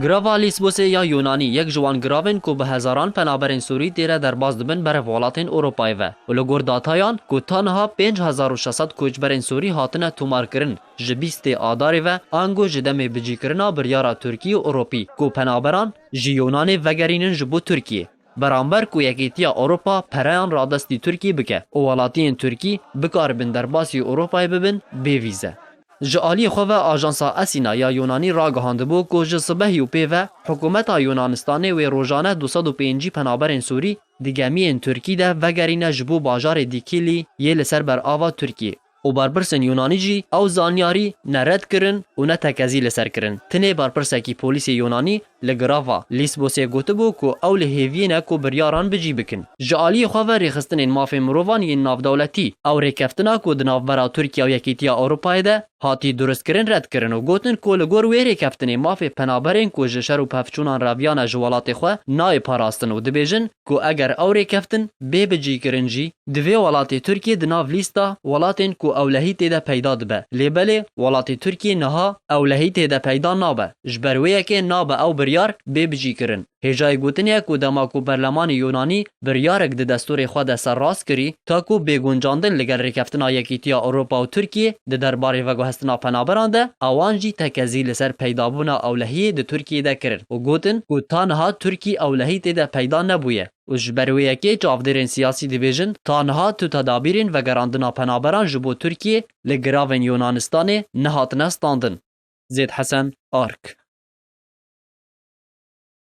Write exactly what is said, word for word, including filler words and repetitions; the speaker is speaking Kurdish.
Girava Lîsbosê ya Yûnanî yek ji wan giravên ku bi hezaran penaberên Sûrî tê re derbas dibin berev welatên Ewropayê ve û li gor datayan ku ta niha pênc hezar û şeş sed koçberên Sûrî hatine tomarkirin, ji bîstê Adarê ve ango ji demê bicîkirina biryara Tirkî û Ewropî ku penaberan ji Yûnanê vegerînin ji bo Tirkiyê. Beramber ku Yekîtiya Ewropa pereyan radestî Tirkî bike û welatiyên Tirkî bikaribin derbasî Ewropayê bibin bê vîze. Ji aliyê xwe ve ajansa Esîna ya Yûnanî ragihandibû ku ji sibehî û pê ve hikûmeta Yûnanistanê wê rojane du sed û pêncî penaberên Sûrî di gemiyên Tirkî de vegerîne ji bo bajarê Dîkîlî yê li ser berava Tirkiyê. Û berpirsên Yûnanî jî ew zanyarî ne red kirin û ne tekezî li ser kirin. Tinê berpirsekî polîsê Yûnanî li girava Lîsbosê gotibû ku ew li hêviyê ne ku biryaran bi cî bikin. Ji aliyê xwe ve rêxistinên mafê mirovan yên navdewletî ew rêkeftina ku di navbera Tirkiye û Yekîtiya Ewropayê de hatî durustkirin red kirin û gotin ku li gor wê rêkeftinê mafê penaberên ku ji şer û pevçûnan reviyane ji welatê xwe nayê parastin û dibêjin ku eger ew rêkeftin bê bicîkirin jî, divê welatê Tirkiyê di nav lîsta welatên ku ewlehî tê de peyda dibe. Lê belê welatê Tirkiyê niha ewlehî tê de peyda nabe. Ji ber wê yekê nabe ew biryar bê bicîkirin. Hêjayê gotinê ye ku dema ku berlemanê Yûnanî biryarek di destûrê xwe de serrast kirî, ta ku bê guncandin li gel rêkeftina Yekîtiya Ewropa û Tirkiyê di derbarê veguhestina penaberan de, ewan jî tekezî li ser peydabûna ewlehiyê di Tirkiyê de kirin û gotin ku ta niha Tirkî ewlehî tê de peyda nebûye. Û ji ber wê yekê çavdêrên siyasî dibêjin, ta niha tu tedabîrên vegerandina penaberan ji bo Tirkiyê li giravên Yûnanistanê nehatine standin. Zêd Hesen, Ark.